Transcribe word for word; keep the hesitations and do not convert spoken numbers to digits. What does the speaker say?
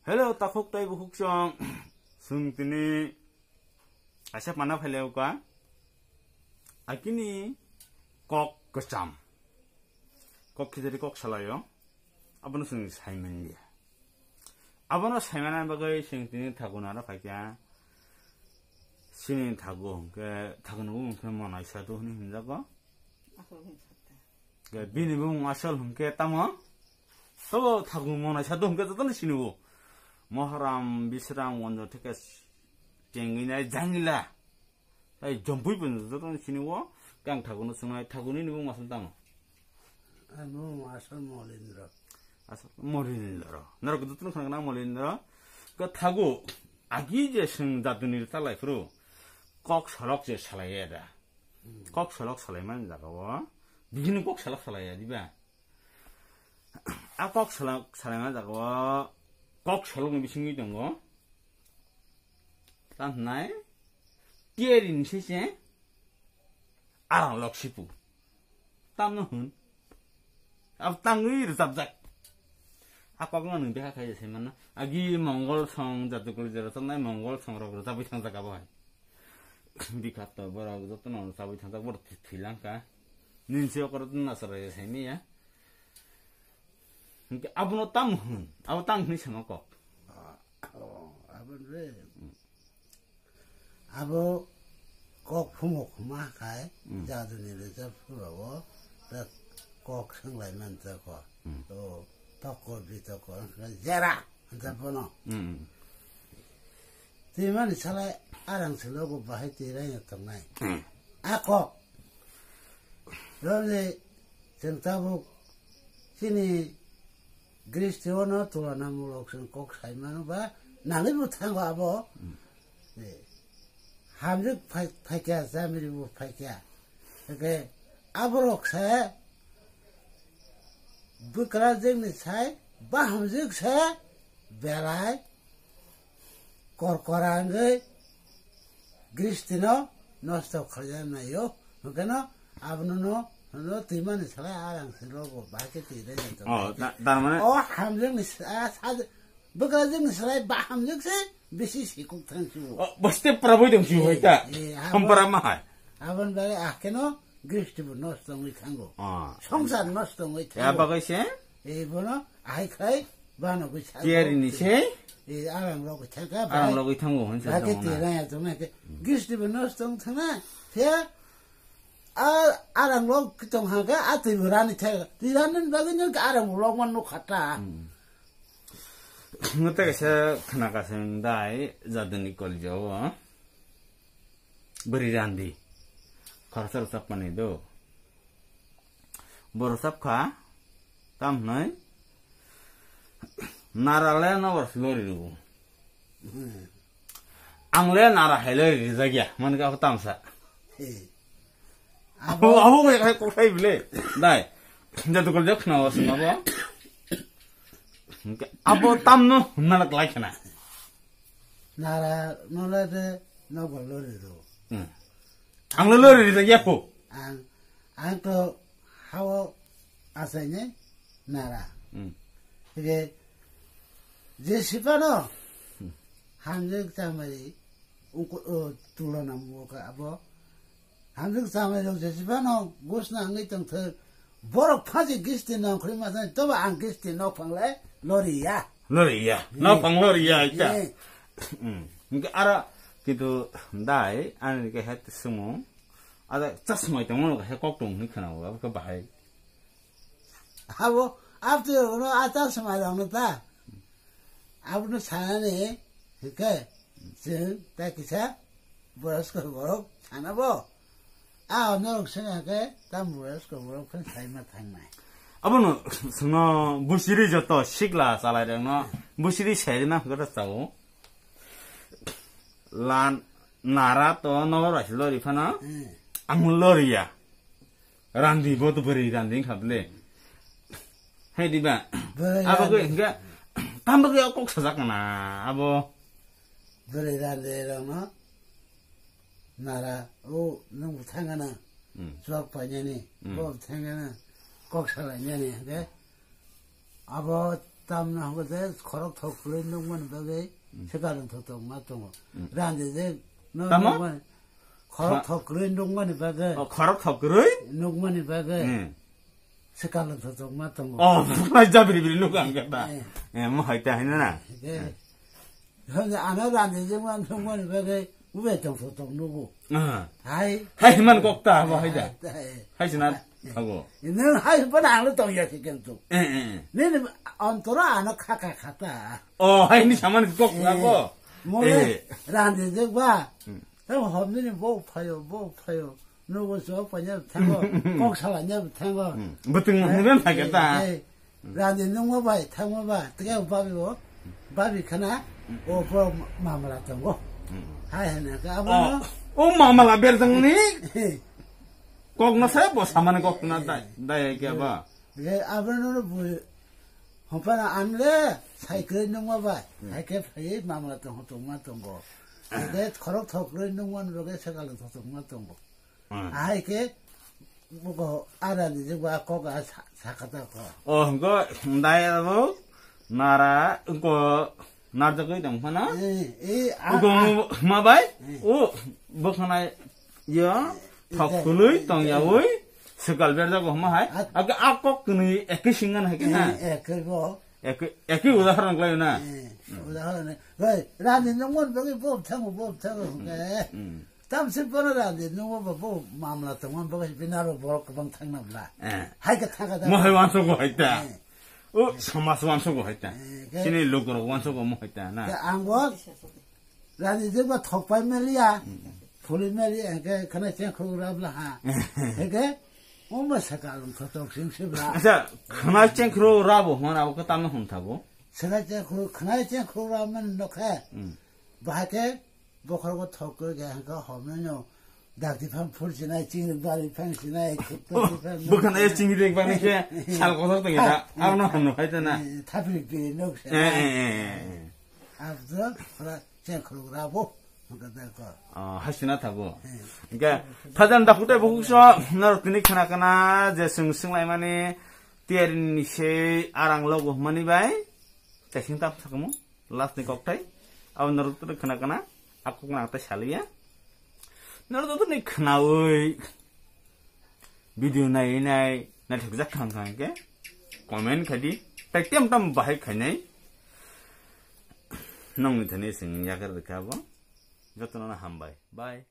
Hello, takhuk tei bukhuk chwng. Chwng tini kaisa pana phailaio ka. Akini kok kwcham. Kok khijari kok salaio. Abono chwng saimanliya. Abono saimana bagwi chwng tini thagu naro phaikha. Chini thagu hwnkhe thagu nugo hwnkhe monai sadu hwnwi hwnjago. Asol hwnkhe. Bini bumung asol hwnkhe tamo? Tobo thagu monai sadu hwnkhe jotono sinigo. Moharam, Bisram, Gonjo theke tengwi nai jangila. Tai jompui pun jotono sinigo. Kang thaguno swngnai, thagu nini bumung asol tamo? Ano asol Molindra. Asol Molindra. Norok jotono khna khna Molindra. Ka thagu agi je chwng jatuni talai phuru kok solok je salai ya da. Kok solok salaimani jagao, bihini kok solok salaiya diba? A kok solok salaimani jagao kok solokni bisingwi tongo. Tam hwnai, tiyari ni sese, arang lok sipu. Tamno hwn. Abo tangwi rwchapjak. A kokno nwng bekha khai se mano. Agi Mongol song jatukul jera tongnai Mongol song rok rwchapwi thangjak abo hai. Bikhat to borok jotono rwchapwi thangjak borok thwi-, thwilangkha. Nini se okoro tun nasara se miya. Hwnkhe abono tam hwn. Abo tang hwnwi sama kok. Oh, abo re. Abo kok phumuk ma khai, jaduni rwchap phuru o, ta kok swnglai man ta ko. To toko bitoko, jera, ta bono. Twi mani salai arang silo bo bahai twi raina tongnai. A kok. Roni chwng tabuk chini gristi ono tulana mulok chwng kok sai mano ba nangwi bo thango abo. Eh, hamjwk phai-, phaikya, jamiri bo phaikya. Hwnkhe aborok se bwkra jwkni sai bahamjwk se belai kor kora wngwi gristino nosto khlaina naio. Hwnkhe no abono no, no twimani salai arang se rogo bahai khe twi rwna tongo. Oh, ta-, tar mane? O hamjwkni sa-, sa-, bwkra jwkni salai bahamjwk se bisi sikuk thang siwo. Oh, boste praboi dong siwo hai ta. Eh, eh, abo Sompara ma hai. Aboni bagwi ah keno gristi bo nosto wngwi thango. Ah. Songsar nosto wngwi thango. Ya bagwi se? Eh, bono ahai khai bano gwi thango. Tiyari ni se? Eh, arang rok gwi thangka, arang bahai, rok gwi thango, hwn se bahai thango na. Tiyari ya tong na ke. Gristi bo nosto wng thangna. Te a, arang rok tong hangka, a twi bo rani thangka. Twi rani bagwi no arang rok man no khata. Hmm. Ngota kaisa khna kaisa dai jaduni koljo. Bwrwi randi. Khoroksa rwchapmani do. Bo rwchapkha, tam hwnwi, nara le nobar se lori rwo. Ang le nara hai lori rijak ya, mani khe abo tamsa. Abo, abo bai khai kokhai bile. Dai. Jadukol jak khna o sima bo. Abo tamno hwnna lak lai khna. Nara no le de nobar lori rwo. Hmm. Ang le lori rijak ya pho. Ang, ang to hao achaini nara. Hmm. Hige je sipano hamjwk chamari ungko, o, tulona muka abo. Hamjwk chamari rok je sipano gusna wngwi tongthok. Borok phaji gisti nongkhorwi masa tobo ang gisti nokphang le lori ya. Lori ya. Nokphang lori ya ita. Hmm. Hingke ara kintu dai ani ke het sumu. Ada chasmai tongmo no he kok tong ni khana abo ke bahai. Abo, abtwi rokno a chasmai rokno ta. Abono sanani, hingke, chwng ta kisa, boyosko borok sana bo. A norok sengya khe, ta boyosko borok khe saima thangnai. Abono, songno, busiri joto, sikla chalai rokno, busiri sairima hwnkhe ta chao. Lan, nara to nobar bai se lori phano. Hmm. Ang lori ya. Randi bo to bwrwi randi wngkha bwle. Hai diba? Bwrwi abo randi. Khe hingke tam bagwi o kok sajak na abo. Bwrwi randi rokno nara o nwng bo thangana. Hmm. Chwk painani, hmm, bo thangana. Kok salainani hingke. Abo Tamno hwnba de khorok thok kwrwi nukmani bagwi swkang thotokma tongo. Randijwk no Tamo? nukmani, khorok Kha- thok kwrwi nukmani bagwi, O, khorok thok kwrwi? nukmani bagwi Hmm. swkang thotokma tongo. Oh, jabri bri nuk ang kata. Eh. Eh, mo hai ta hina na. Hwnkhe, hwnba ano randijwkma nukmani bagwi ubai tong thotok nugo. Ah. Hai. Hai man kok ta bo hai da. Hai. Hai sina thago. Nang hai bana ang tong ya si kentu. Eh, eh, eh. Nini ontoro ano kha kha kha ta. Oh, hai ni saman kok Eh, na ko. Mole Eh. randijwkba. Hmm. Tamo hom nini bo phayo, bo phayo. Nugo so panya thango. Kok sala nya thango. Hmm. Betung Eh, hum ben hai eh, kata. eh. Rani nungma bai, thangma ba, tike babi o, babi khana, o borok mamla tongo. Hai hana ka abo Oh, no. O mamla berjang ni. Kok na sa bo samani kok na dai, dai ke ba. Ge abo no bu, hopana anle, cycle nungma ba, hai ke phai mamla tongo, tongma tongo. Ge khorok thok roi nungma no ge sakal thok tongma tongo. Hmm. Hai ke, buko ara di je ba kok a sa-, sakata ko. Oh, go, dai abo, nara, go, narjagoi dong phana. Eh, eh, a, Go a. Ma bai? Eh. O, bokhana yo, Eh, thok eh, khului, eh, tong eh. yawi, sekal berjago ma hai. At- Aga akok kuni eki singan hai ke na. Eh, eh, ke bo. Eki, eki udaharan klai na. Eh, udaharan, eh. Bai, rani nungmon bagi bo thango, bo thango, eh. Hmm. Tamsi bono randi nungo bo bo mamla tongma bo binaro borok kwbang thangna bla. Eh. Hai ka thanga da. Mo hai wanso go hai ta. Eh. O samaj wanso go hai ta. Eh, ke- Sini lok rok wanso go mo hai ta na. Ke ang bo randi je ba thok pai meliya. Hmm. Phuli meliya ke khana cheng khru ra bla ha. He ke o ma sa ka lung khotok sing se bla. Acha, khana cheng khru ra bo hon abo ka tamna hon tha bo. Khana cheng khru, khana cheng khru ra man no khe. Hmm. Bahai khe bokhorogo thok khe hwnkhe homnai no dakti phang phur sinai, chingri bari phang sinai, khukto Oh, phang bukan eh chingri bang ni khe sal kotor tong ya. Abo no hamno hai ta na. Eh, thapri piri nok se. Eh, eh, eh, eh, eh. Abdo khora cheng khorok rabo. Hwnkhe da ko. Oh, hasina thago. Eh. Hwnkhe thajan da kutai bukuk so norok tini khana kana je sung sung lai mani tiyari ni se arang logo mani bai. Tesing tap sakamo. Last ni koktai. Abo norok tini khana kana. Ako khana tai saliya. Norok tini khana oi. Video nai nai naithok jak thang thang ke. Comment khai di. Tai tem tam bahai khainai. Nong ni thani sing yakar dekha bo. Jotono hambai. Bye.